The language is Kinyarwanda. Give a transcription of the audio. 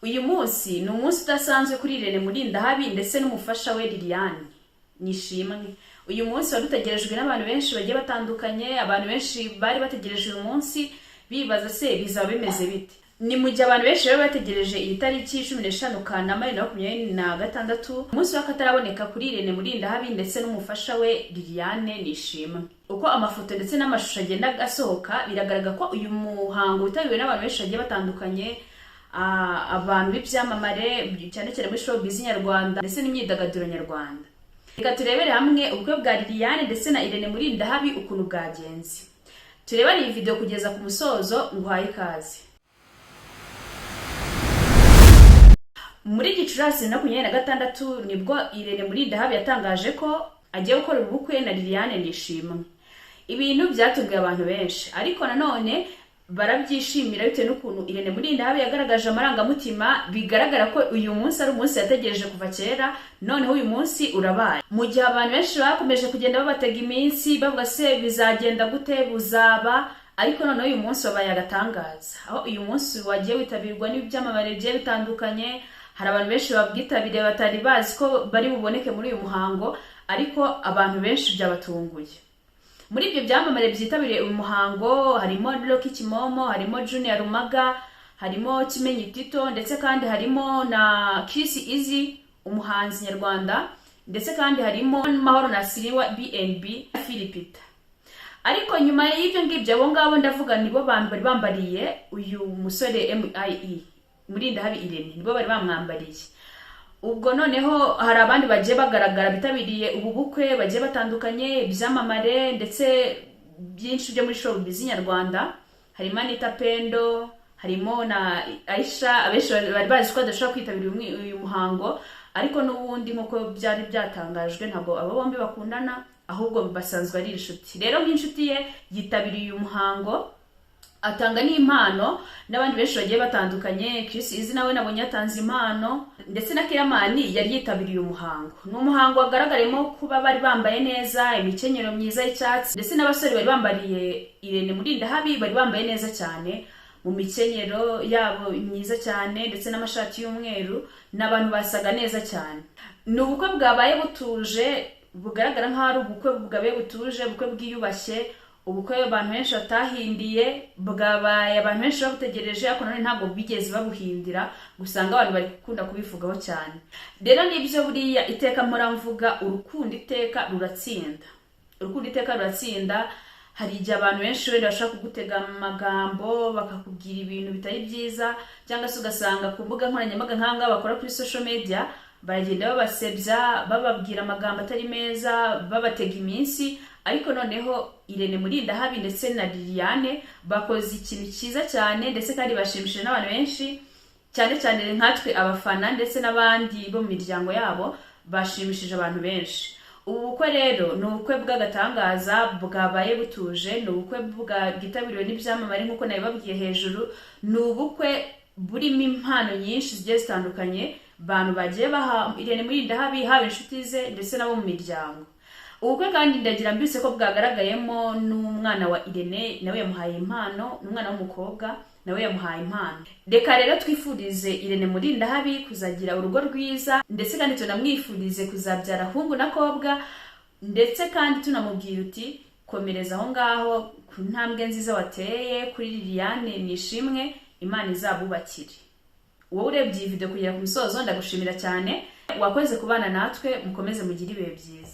Uyu munsi ni umunsi udasanzwe kuri Irene Murindahabi ndetse n'umufasha we Liliane Nishimwe. Uyu munsi wari utegerejwe n'abantu benshi bagiye batandukanye. Abantu benshi bari bategereje uyu munsi, bibaza se bizaba bimeze bite? Ni mu gihe abantu benshi bari bategereje iyi tariki 15 Kanama 2026, umunsi w'akataraboneka kuri Irene Murindahabi ndetse n'umufasha we Liliane Nishimwe. Uko amafoto ndetse n'amashusho agenda asohoka, biragaragara ko uyu muhango witabiriwe n'abantu benshi bagiye batandukanye, abantu b'ibyamamare, cyane cyane muri showbiz nyarwanda ndetse n'imyidagaduro nyarwanda. Reka turebere hamwe ubukwe bwa Liliane ndetse na Irene Murindahabi ukuntu bwagenze. Turebane iyi video kugeza ku musozo. Nguhaye ikaze. Muri Gicurasi 2026 nibwo Irene Murindahabi yatangaje ko agiye gukora ubukwe na Liliane Nishimwe. Ibintu byatunguye abantu benshi, ariko nanone barabyishimira bitewe n'ukuntu Irene Murindahabi yagaragaje amarangamutima. Bigaragara ko uyu munsi ari umunsi yategereje kuva kera, noneho uyu munsi urabaye. Mu gihe abantu benshi bakomeje kugenda babatega iminsi, bavuga se bizagenda gute, buzaba, ariko noneho uyu munsi wabaye agatangaza, aho uyu munsi wagiye witabirwa n'ibyamamare bigiye bitandukanye. Hari abantu benshi babwitabiriye batari bazi ko bari buboneke muri uyu muhango, ariko abantu benshi byabatunguye. Muri ibyo byamamare byitabiriye uyu muhango harimo Rocky Kimomo, harimo Junior Rumaga, harimo Kimenyi Tito, ndetse kandi harimo na Chris Easy, umuhanzi nyarwanda, ndetse kandi harimo Mahoro Nasiri wa BNB na Philipita. Ariko nyuma y'ibyo ngibyo, abo ngabo ndavuga nibo bantu bari bambariye uyu musore MIE Murindahabi Irene, nibo bari bamwambariye. Ubwo noneho hari abandi bagiye bagaragara bitabiriye ubu bukwe bagiye batandukanye, ibyamamare ndetse byinshi byo muri showbiz nyarwanda. Harimo Anita Pendo, harimo na Aisha. Abenshi bari bazi ko badashobora kwitabira uyu muhango, ariko n'ubundi nk'uko byari byatangajwe, ntabwo abo bombi bakundana, ahubwo basanzwe ari inshuti. Rero nk'inshuti ye yitabiriye uyu muhango, atanga n'impano, n'abandi benshi bagiye batandukanye. Chris Easy nawe nabonye yatanze impano, ndetse na Killaman yari yitabiriye umuhango. Ni umuhango wagaragarimo kuba bari bambaye neza, imikenyero myiza y'icyatsi, ndetse n'abasore bari bambariye Irene Murindahabi bari bambaye neza cyane mu mikenyero yabo myiza cyane, ndetse n'amashati y'umweru, n'abantu basaga neza cyane. Ni ubukwe bwabaye butuje, bugaragara nk'aho ari ubukwe bwabaye butuje, ubukwe bwiyubashye, ubukwe abantu benshi batahindiye. Bwabaye abantu benshi babutegereje, ariko nanone ntabwo bigeze babuhindira, gusanga abantu bari gukunda kubivugaho cyane. Rero nibyo buriya iteka mpora mvuga, urukundo iteka ruratsinda, urukundo iteka ruratsinda. Hari igihe abantu benshi wenda bashobora kugutega amagambo, bakakubwira ibintu bitari byiza, cyangwa se ugasanga ku mbuga nkoranyambaga nk'aha bakora kuri social media baragenda babasebya, bababwira amagambo atari meza, babatega iminsi. Ariko noneho Irene Murindahabi ndetse na Liliane bakoze ikintu cyiza cyane, ndetse kandi bashimishije n'abantu benshi cyane cyane nkatwe abafana ndetse n'abandi bo mu miryango yabo. Bashimishije abantu benshi. Ubu bukwe rero ni ubukwe bw'agatangaza bwabaye butuje, ni ubukwe bwitabiriwe n'ibyamamare nk'uko nabibabwiye hejuru, ni ubukwe burimo impano nyinshi zigiye zitandukanye abantu bagiye baha Irene Murindahabi, haba inshuti ze ndetse n'abo mu miryango. Ubukwe kandi ndagira mbise ko bwagaragayemo n'umwana wa Irene, nawe yamuhaye impano, n'umwana w'umukobwa nawe yamuhaye impano. Reka rero twifurize Irene Murindahabi kuzagira urugo rwiza, ndetse kandi tunamwifurize kuzabyara hungu na kobwa, ndetse kandi tunamubwira uti komereza aho ngaho ku ntambwe nziza wateye kuri Liliane Nishimwe, Imana izabubakire. Wowe urebye iyi video kugera ku musozo, ndagushimira cyane, wakoze kubana natwe. Mukomeze mugire ibihe byiza.